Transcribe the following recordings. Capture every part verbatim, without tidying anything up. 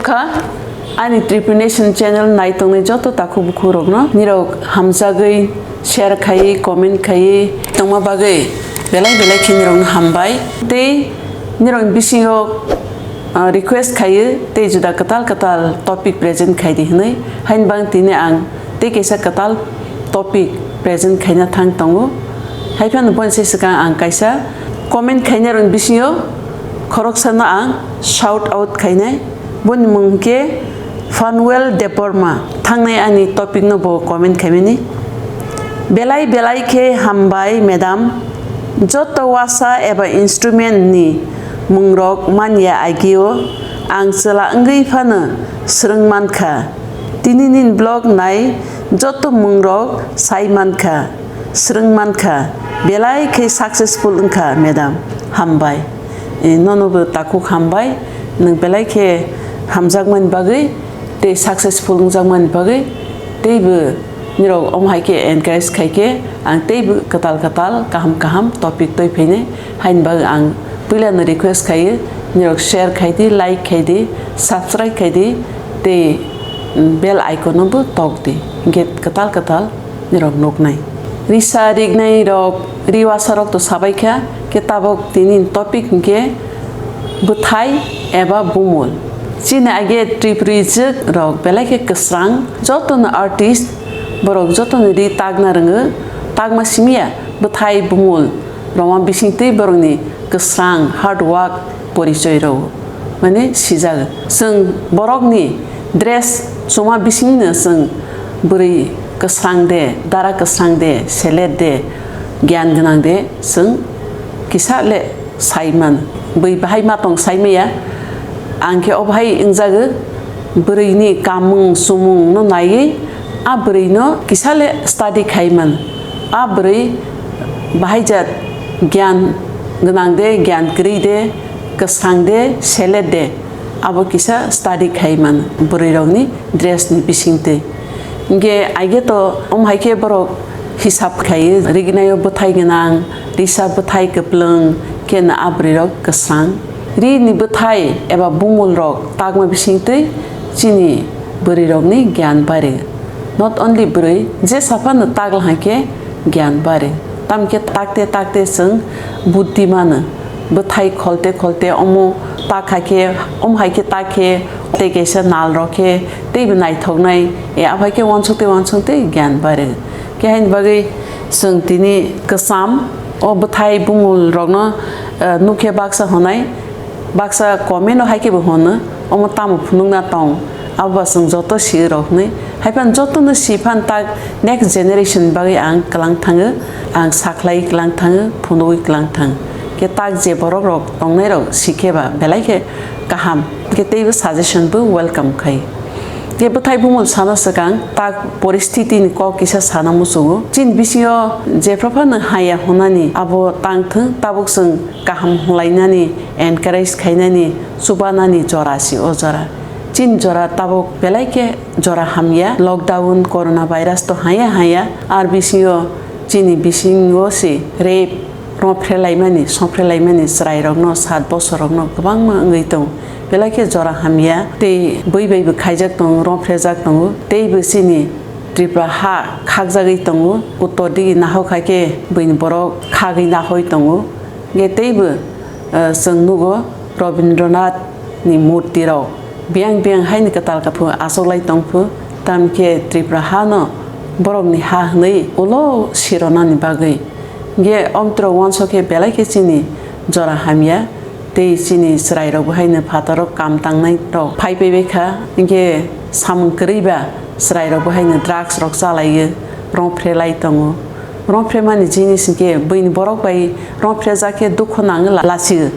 Kha, ani Tripuri Nation channel nai tongnai joto takhuk bukhuk rokno nirok hamjagwi share khaiwi, comment khaiwi tongma bagwi belai belai khe nirokno hambai. Tei nirokni bisingo, ah, request khaiwi tei juda kwtal kwtal topic present khaidi hwnwi. Haini bagwi tini ang tei kaisa kwtal topic present khaina thang tongo. Haiphano boini se swkang ang kaisa comment khainai rokni bisingo khoroksano ang shout out khainai. Boni mung khe Fanuel Debbarma. Thangnai ani topic no bo comment khaimani. Belai belai khe hambai madam. Joto wasa eba instrument ni mungrok manya agio ang chwla wngwi phano swrwng mankha. Tini nini vlog nai joto mungrok sai mankha, swrwng mankha, belai khe successful wngkha, madam. Hambai. E, nono bo takhuk hambai. Nwng belai khe hamjakmani bagwi tei successful wngjakmani bagwi teibo nirok omo hai khe encourage khai khe ang teibo kwtal kwtal kaham kaham topic twi phainai. Haini bagwi ang puilano request khaio, nirok share khaidi, like khaidi, subscribe khaidi, tei, mm, bell icon no bo tokdi. Hinkhe kwtal kwtal nirok nuknai. Risa rignai rok, riwasa rok to sabai kha, khe tabok tini topic hinkhe bwthai eba bumul. Chini age Tripuri jwk rok belai khe kwsrang, jotono artist, borok jotono ri takna rwngo, takma simiya bwthai bumul roma bisingtwi borokni kwsrang hard work porichoi rw mane sijak. Chwng borokni dress chuma bisingno chwng bwrwi kwsrang de, dara kwsrang de, selet de, gyan gwnang de chwng kisa le sai man. Bwi bahai ma tong sai maya. Ang khe o bahai wngjago, bwrwini kamung chumung no naiwi a bwrwi no kisa le study khai man. A bwrwi bahai jat gyan gwnang de, gyan kwrwi de, kwsang de, selet de, abo kisa study khai man bwrwi rokni dress ni bisingtwi. Hinkhe aige to omo hai khe borok hisab khai, rignaio bwthai gwnang, risa bwthai kwplwng, khe na a bwrwi rok kwsang. Ri ni bwthai eba bumul rok takma bisingtwi chini bwrwi rokni gyan bare. Not only bwrwi, je saphano takla hai khe gyan bare. Tamkhe takte takte chwng buddhi mano. Bwthai kholte kholte omo tak hai khe, omo hai khe tak khe, tei kaisa nal rok khe, teibo naithoknai, e, aphai khe uansuk tei uansuk tei gyan bare. Khe haini bagwi chwng tini kwcham o bwthai bumul rokno, eh, nukhe baksa honai, baksa comment o hai khe bo hono, omo tamo phunukna tong, abo ba chwng joto si rok hinwi. Hai phano jotono si phano tak next generation bagwi ang kwlang thango, ang sakhlai kwlang thango, phunugwi kwlang thang. Khe tak je borok rok tongnai rok si khe ba belai khe kaham, khe teibo suggestion bo welcome khai. Khe bwthai bumul sana swkang tak poristiti ni kok kisa sana muchungo. Chini bisingo jephru phano haya hwnani abo tang thung, tabuk chwng kaham hwnlainani, encourage khainani, chubanani jora si o jora. Chini jora tabuk belai khe jora hamya, lockdown, corona virus to haya haya, ar bisingo chini bisingo si rape, rong phrelaimani, song phrelaimani chwrairokno, sat bosorrokno kwbangma wngwi tongo. Belai khe jora hamya tei bui bai bo khaijak tongo, rong phrejak tongo. Tei bo chini Tripura ha khakjagwi tongo. Uttor digi nahok hai khe buini borok khagwi nahoi tongo. Hwnkhe tei bo, eh, chwng nugo Rabindranath ni murti rok. Biyang biyang haini kwtal khe phu achoklai tong phu, tamkhe Tripura hano borokni ha hwnwi ulo sironani bagwi. Hwnkhe omtwrok uansuk khe belai khe chini jora hamya, tei chini chwrairokbo haino phataro kam tangnairok phai phaibai kha. Hwnkhe samung kwrwi ba chwrairokbo haino drugs rok chalaio, rong phrelai tongo. Rong phremani jinis hinkhe buini borok bai rong phrejak khe dukhu nangwi la-, lachio.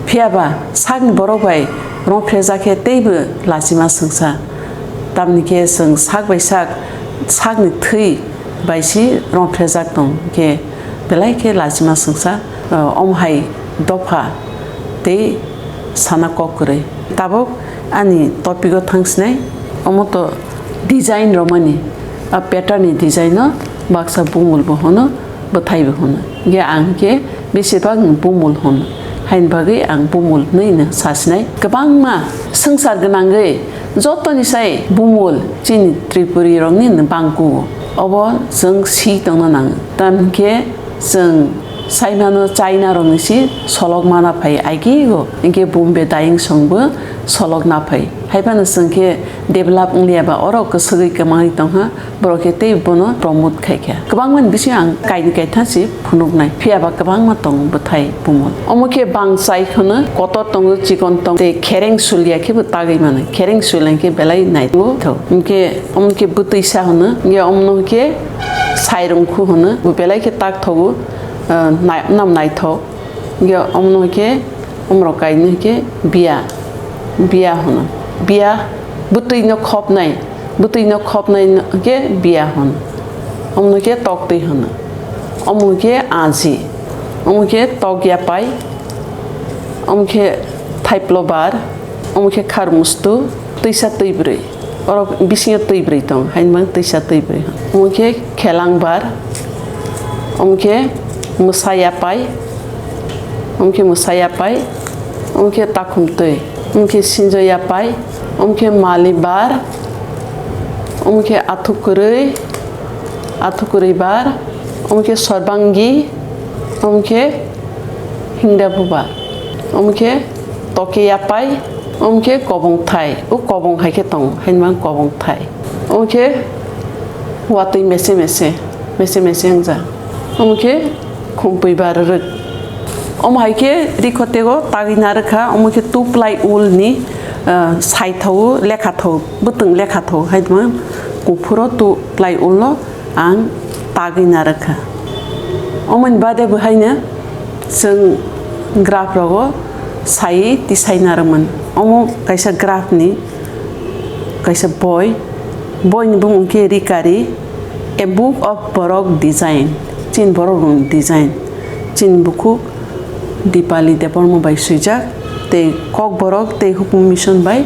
Phiya ba sakni borok bai rong phrejak khe teibo lachima swngsa. Tamni khe chwng sak bai sak, sakni thwi bai si rong phrejak tong khe belai khe lachima swngsa, o, omo hai dopha tei sana kok kwrwi. Tabuk ani topic o thangsinai, omo to design romani, a pattern ni design no baksa bumul bo hono, bwthai bo hono. Hwnkhe ang khe besibak bumul hono. Haini bagwi ang bumul hwnwi no sasinai. Kwbangma swngchar gwnangwi jotoni sai bumul chini Tripuri rokni no bangkugo. Obo chwng si tongna nango. Tamkhe chwng saimano China rokni si solok mana phai agigo. Hinkhe Bombay Dayeng songbo solok na phai. Haiphano chwng khe develop wngliya ba oro kwswgwi kwmangwi tongkha. Borok khe tei bono promote khai kha. Kwbangma ni bisingo ang kaini kaitha se phunuknai. Phiya ba kwbangma tongo bwthai bumul. Omo khe bangchai hwno, kotor tongo, chikon tongo, tei khereng sulia khe bo tagwi mano. Khereng sulia khe belai naithok. Hinkhe omo khe bwtwi sa hwno. Hinkhe omo no khe sairung khu hwno. Bo belai khe takthogo, ah, nai-, nam naithok. Hinkhe omo no khe, omo rok kaini khe biya. Biya hwno. Biya, bwtwi no khopnai. Bwtwi no khopnai no khe biya hwn. Omo no khe toktwi hwno. Omo khe aji. Omo khe tok yapai. Omo khe thaiplo bar. Omo khe kharmustu. Twisa twi bwrwi. Oro bisingo twi bwrwi tong. Haini mang twisa twi bwrwi hwn. Omo khe khelang bar. Omo khe mwsa yapai. Omo khe mwsa yapai. Omo khe takhum twi. Omo khe sinjo yapai. Omo khe mali bar, omo khe athuk kwrwi, athuk kwrwi bar, omo khe sorbangi, omo khe hingra bubar, omo khe toke yapai, omo khe kobong thai, o kobong hai khe tongo, haini mang kobong thai. Omo khe watwi mese mese, mese mese wngja. Omo khe khumpui bar rwk. Omo hai khe rikhotego tagwi narwkha, omo khe two ply wool ni, ah, saithao, lekhathao, bwtwng lekhathao hai tongma kuphuro two ply wool o ang tagwi narwkha. Omoni bade bo haino chwng graph rogo saiwi tisai narwkmani. Omo kaisa graph ni kaisa boi, boi ni bumung khe Rikari, A Book of Borok Design, chini borok rokni design, chini bukhuk Dipali Debbarma bai swijak, tei Kokborok tei Hukum Mission bai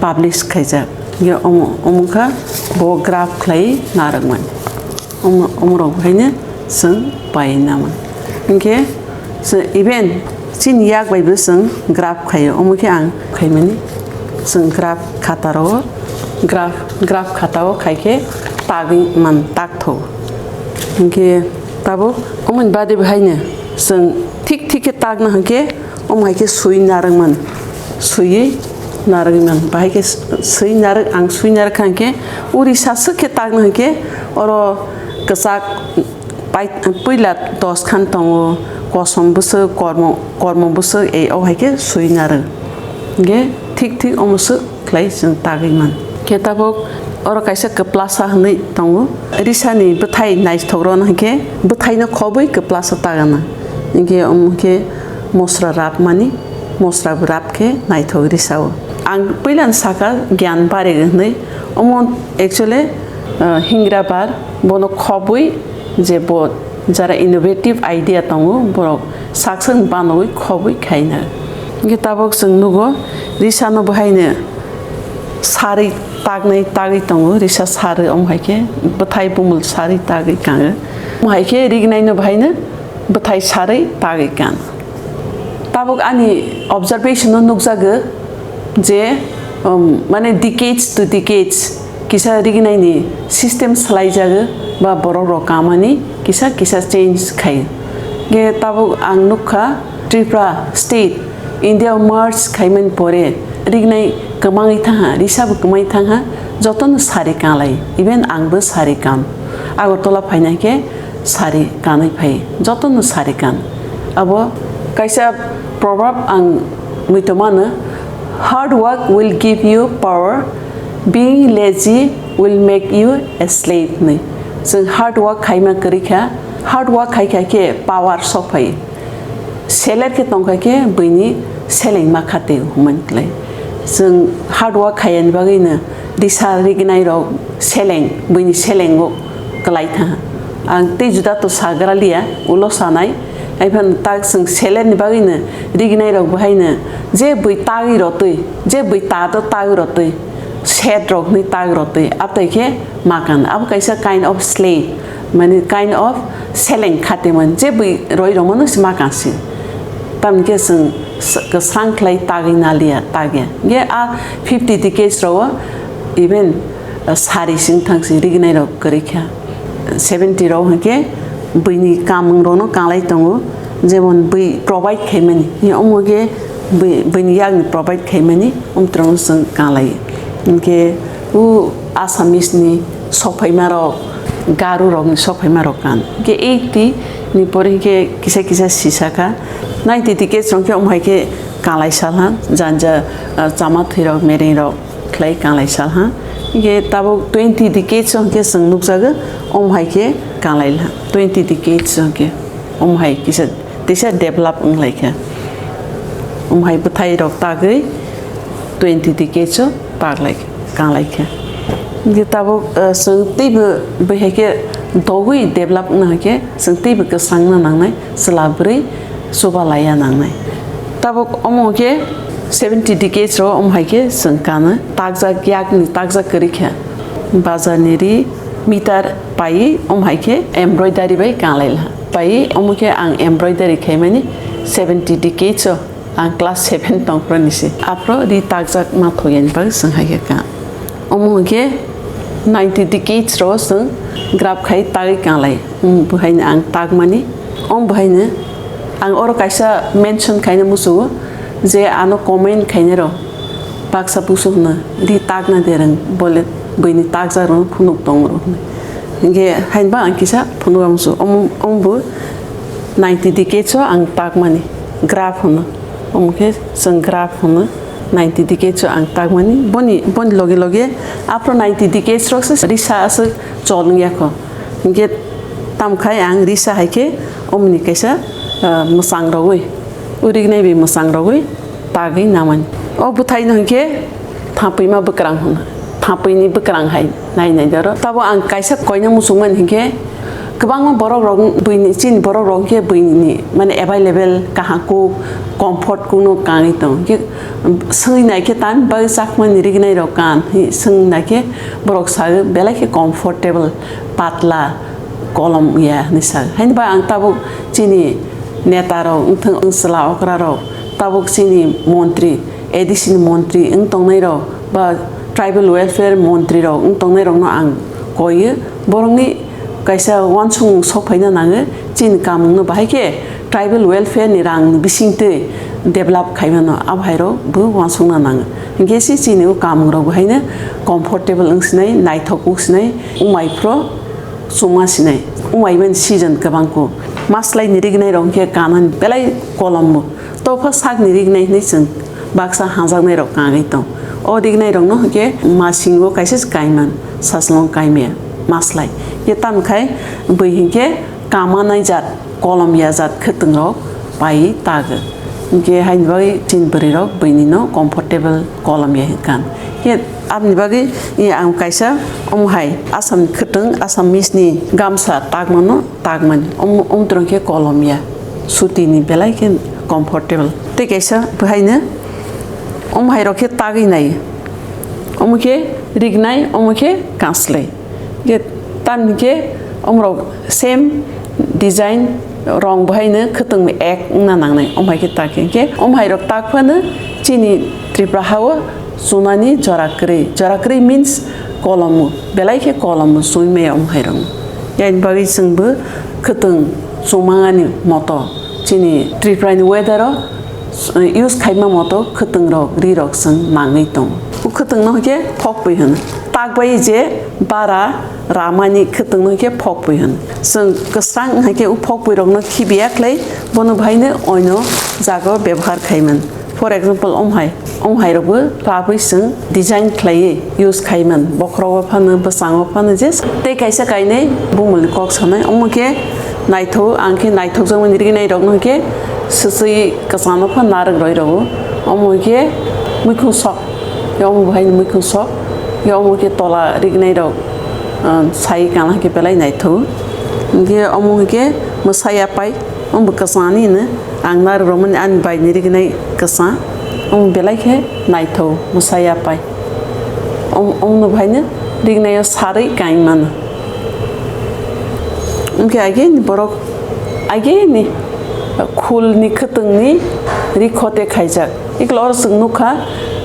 publish khaijak. Ye omo, omo kha bo graph khlai narwkmani. Omo, omo rok haino chwng pai nama. Hinkhe chwng even chini yak bai bo chwng graph khaio. Omo khe ang khaimani chwng graph khata rogo, graph, graph khata o khai khe tagwi man taktho. Hinkhe tabuk omoni bade bo haino chwng thik thik khe tagna hinkhe Omo hai khe swi narwkmani, swiwi narwkmani, bahai khe swi narwk, ang swi narwk kha hinkhe uri sa swk khe tagna hinkhe oro kwchak pai-, puila dos khan tongo, kosom bwswk, kormo, kormo bwswk, ei o hai khe swi narwk. Hinkhe thik thik omo swk khlai chwng tagwi man. Khe tabuk oro kaisa kwplasa hwnwi tongo. Risani bwthai naithok rwna hinkhe bwthaino khobwi kwplasa tagana. Hinkhe omo khe mosra rapmani, mosra bo rap khe naithok risao. Ang puilano saka gyan barig hwnwi. Omo actually, ah, hingra bar, bono khobwi je bo jara innovative idea tongo, borok saksa ni banogwi khobwi khaina. Hinkhe tabuk chwng nugo, risano bo haino sarwi taknai tagwi tongo, risa sarwi omo hai khe bwthai bumul sarwi tagwi kango. Omo hai khe rignaino bo haino bwthai sarwi tagwi kan. Tabuk ani observation no nukjago je, um, mane decades to decades kisa rignaini system swlaijago ba borok rok kamani kisa kisa change khai. Ge tabuk ang nukha Tripura state India merge khaimani pore rignai kwmangwi thangha, risa bo kwmai thangha, jotono sari kanlai, even ang bo sari kan. Agartala phaina khe sari kanwi phai, jotono sari kan. Abo kaisa proverb ang muitomano, "Hard work will give you power, being lazy will make you a slave," hwnwi. Chwng hard work khaima kwrwi kha, hard work khai kha khe power sok phai. Seler khe tongkha khe buini seleng ma khate hwnmani klai. Chwng hard work khaiyani bagwino risa rignai rok seleng, buini selengo kwlai tha. Ang tei juda to sagra liya, ulo sanai. Haiphano tak chwng selerni bagwino rignai rok bahaino je bui tagwi rotwi, je bui ta do tagwi rotwi, set rok hwnwi tagwi rotwi, abtai khe makan. Abo kaisa kind of slave, mane kind of seleng khatemani, je bui roi romano se makan se. Tamni khe chwng s-, kwsang khlai tagwi naliya, tagya. Hwnkhe a fifty decades rao even, uh, sari sing thang si rignai rok kwrwi kha. Seventy rao hwnkhe buini kamung rokno kanglai tongo, jemon bui provide khaimani. Omo khe bui, buini yakni provide khaimani, omtrok chwng kanglai. Hwnkhe o Assamese ni sophaima rok, Garo rokni sophaima rok kan. Hwnkhe eighty ni pore hwnkhe kisa kisa sisa kha. Ninety decades rok hwnkhe omo hai khe kanglai sal ha, janja, ah, chama thwi rok, mereng rok khlai kanglai sal ha. Hwnkhe tabuk twenty decades rok hwnkhe chwng nukjago, omo hai khe kanglai ha. Twenty decades rok hwnkhe omo hai kisa teisa develop wng lai kha. Omo hai bwthai rok tagwi twenty decades o tag lai, kang lai kha. Hwnkhe tabuk, eh, chwng teibo bai hai khe dogwi develop wngna hai khe chwng teibo kwchangna nangnai, chwla bwrwi chuba laiya nangnai. Tabuk omo khe seventy decades rok omo hai khe chwng kano takjak yakni takjak kwrwi kha. Bajar ni ri meter paiwi omo hai khe embroidery bai kang lai la. Paiwi omo khe ang embroidery khaimani seventy decades o. Ang class seven tongphuru ni se. Aphuru ri takjak ma thok yani bagwi chwng hai khe ka. Omo hwnkhe ninety decades ro chwng graph khai tagwi kanglai. Omo bwhaino ang tagmani. Omo bwhaino ang oro kaisa mention khaina muchungo je ano comment khainai rok baksa busu hwno ri takna dereng bole buini takjak rok phunuk tong rok hwnwi. Hwnkhe hainba ang kisa phunuk muchungo. Omo, omo bo ninety decades o ang tagmani graph hwno. Omo khe chwng graph hwno, ninety decades o ang tagmani. Boni, boni loge loge aphuru ninety decades rok se risa aswk chol wngya kho. Hwnkhe tamo khai ang risa hai khe omoni kaisa, ah, mwchang rogwi, urignai bai mwchang rogwi tagwi namani. O bwthaino hwnkhe thapwima bwkrang hwno. Thapwini bwkrang hai nai nai doro. Tabo ang kaisa koina muchungmani hwnkhe kwbangma borok rok buini, chini borok rok hwnkhe buini mane available kaham kuk comfort kukno kangwi tong. Hwnkhe swngwi nai khe tamni bagwi chakmani rignai rok kan hwnwi swngwi nai khe borok sago belai khe comfortable patla kolom ya hwnwi sago. Haini bagwi ang tabuk chini neta rok wngthang, chwla okra rok, tabuk chini montri, A D C ni montri wng tongnai rok ba tribal welfare montri rok wng tongnai rokno ang koiyo, borokni kaisa uansukmung sok phaina nango, chini kamungno bahai khe tribal welfare ni rang bisingtwi develop khaimano, abo hai rok bo uansukna nango. Hwnkhe se chini o kamung rok bo haino comfortable wng sinai, naithok wng sinai, wng mai phuru chuma sinai, wng mai mani season kwbang kho. Maslai ni rignai rok hwnkhe kanani belai kolom bo. Topha sakni rignai hinwi chwng baksa hajaknai rok kangwi tong. O rignai rokno hwnkhe masingo kaisa se kaiman, sasongo kaimaya maslai. Hwnkhe tamo khai bui hwnkhe kamanai jat, kolom ya jat khwtwng rok pai tago. Hwnkhe haini bagwi chini bwrwi rok buini no comfortable kolom ya hwnkha. Hwnkhe aboni bagwi ang kaisa omo hai Assam ni khwtwng, Assamese ni gamsa tagmano tagmani. Omo, omo twrwng khe kolom ya. Suti ni belai khe comfortable. Tei kaisa bwhaino omo hai rok khe tagwi nai. Omo khe rignai, omo khe kanslai. Khe tamni khe omo rok same design rong bwhaino khwtwng ek wngna nangnai. Omo hai khe tak khe, khe omo hai rok tak phano chini Tripura ha o chunani jora kwrwi. Jora kwrwi means kolomo. Belai khe kolomo chumui maya omo hai rokno. Yaini bagwi chwngbo khwtwng chumangani moto chini Tripurani weather o, uh, use khaima moto khwtwng rok, ri rok chwng mangwi tongo. O khwtwng no hwnkhe phokpui hwno. Tak bai je bara ramani khwtwng no hwnkhe phokpui hwno. Chwng kwsang wngkha khe o phokpui rokno khibiya khlai bono bahaino oino jaga o bebohar khaimani. For example, omo hai, omo hai rokbo labwi chwng design khlaiwi use khaimani. Bokhorogo phano, bwskango phano je tei kaisa kainwi bumulni kok sanai. Omo khe naithok, ang khe naithokjakmani rignai rokno hwnkhe swchwi kwchangno phano narwk roi rwo. Omo hwnkhe muikhung sok, omo bo haino muikhung sok, omo khe tola rignai rok, ah, sai kana hwnkhe belai naithok. Hwnkhe omo hwnkhe mwsai apai. Omo bo kwchangni hino, ang narwk rwmani ani bai ni rignai kwchang. Omo belai khe naithok mwsai apai. Om-, omno bahaino rignaio sarwi kaimano. Hwnkhe ageni borok, ageni Khulni khwtwngni ri khote khaijak. Iklo oro chwng nukha,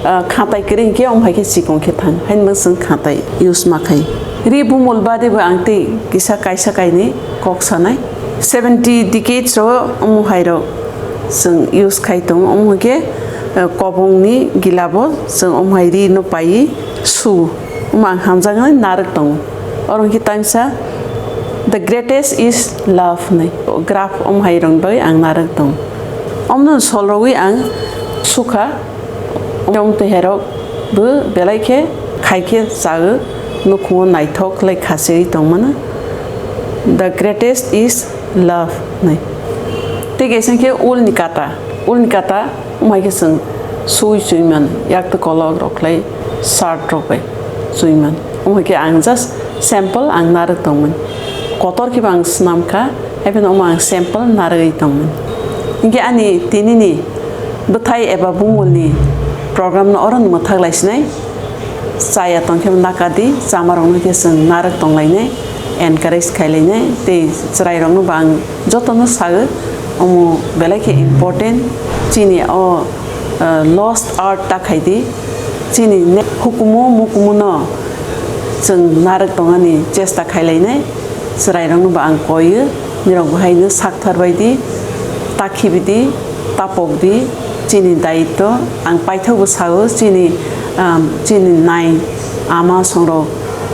ah, khatai kwrwi hinkhe omo hai khe chikon khe thang. Haini bagwi chwng khatai use ma khai. Ri bumul bade bo ang tei kisa kaisa kainwi kok sanai. Seventy decades ro omo hai rok chwng use khai tongo. Omo hinkhe, ah, kobongni gilabo chwng omo hai ri no paiwi su. Omo ang hamjaknai narwk tongo. Oro hinkhe tamisa, "The greatest is love" hinwi. Graph omo hai rokni bagwi ang narwk tongo. Omono sol rogwi ang sukha. Omo twi hai rok bo belai khe khai khe chago, nukhungo naithok khlai khachigwi tongmano. "The greatest is love" hinwi. Tei kaisa khe ulni kata. Ulni kata Omo hai khe chwng sui chwi man, yak tei kolok rok khlai shirt rok bai chwi man. Omo hai khe ang just sample ang narwk tongmani. Kotor khe bo ang swnam kha, hai phano omo ang sample narwgwi tongmani. Hinkhe ani tinini bwthai eba bumulni program no oro no mwthak lai sinai. Chaya tongkhe nakadi, chamarokno khe chwng narwk tonglainai, encourage khailainai, tei chwrairokno bo ang jotono sago, omo belai khe important. Chini o, uh, lost art ta khaidi, chini ne-, hukumu mukumuno chwng narwk tongani chesta khailainai. Chwrairokno bo ang koio, nirok bo haino sakthar bai di, takhibi di, tapok di, chini daitw ang paithakbo sao, chini, um, chini nai ama songrok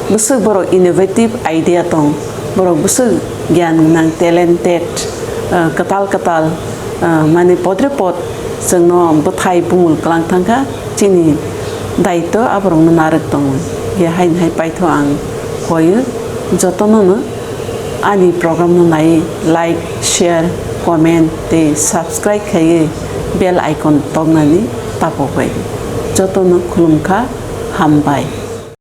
bwswk borok innovative idea tong, borok bwswk giyan gwnang, talented, uh, kwtal kwtal, uh, mane podre pod chwngno bwthai bumul kwlang thangkha, chini daitw aborokno narwk tongo. Hiya haini hai paitho ang koio jotono no. Ani program no nai like, share, comment tei subscribe khaiwi bell icon toknani tapok bai. Jotono khulumkha, hambai.